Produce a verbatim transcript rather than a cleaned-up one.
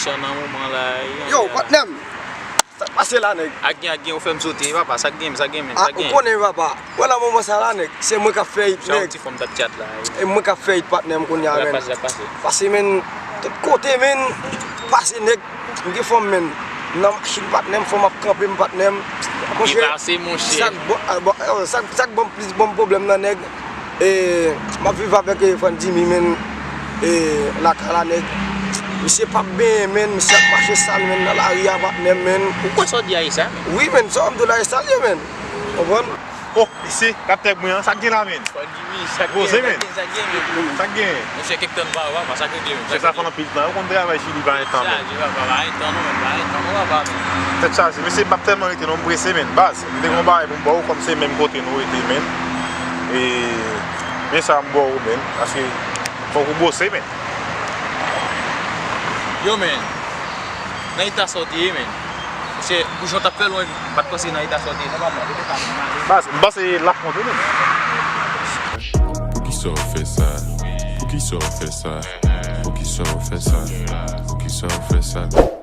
Nan moman la, yo, patnè m. Sa k pase la, nèg? Ak gen, ak gen, ou fè m sote, papa. Sa k gen, sa k gen, men, sa k gen. Ou konnen, papa. Wè, nan moman sa la, nèg, se mwen k ap fè it, nèg. Sa yon ti fanm dat chat la. E mwen k ap fè it, patnè m, kounye a, men. Sa k pase, sa k pase? Pase, men, tout kote, men, pase, nèg. M gen fanm, men. Nan machin, patnè m, fanm ap kanpe m, patnè m. Monchè, sa k bon, sa k bon, sa k bon plis bon pwoblèm nan, nèg. E, m ap viv avèk, e, Frank Jimmy, men, e, lakay la, nèg. Misye p ap benyen, men, misye ap mache sal, men, nan lari a, patnè m, men. Ou kwè sa w di a e sa, men? Wi, men, sa w di la e sa l ye, men. Konprann? Oh, mesye, kaptè mwen an, sa k gen la, men? Frank Jimmy, sa k gen, sa k gen, sa k gen, men? Sa k gen? Monchè, kèk tan pa, pa, pa, sa k gen, men? Sa k gen? Anpil tan, yo konn travay Chili pa entan, men. Chaje, papa, pa entan, non, men, pa entan, non, papa, men. Tèt chaje, mesye, m p ap tèlman rete, non, m prese, men. Baz, m te gon bagay pou m ba w, kòm se menm kote nou rete, men. E, men sa m ba w, men, paske fòk ou bose, men. Yo, men, nan eta sa w te ye, men. Paske boujon t ap fè lwen, m pa t panse nan eta sa w te ye, non, papa, rete kalm, m ale. Baz, m panse l ap konte, men. Poukisa w fè sa? Poukisa w fè sa? Poukisa w fè sa? Poukisa w fè sa?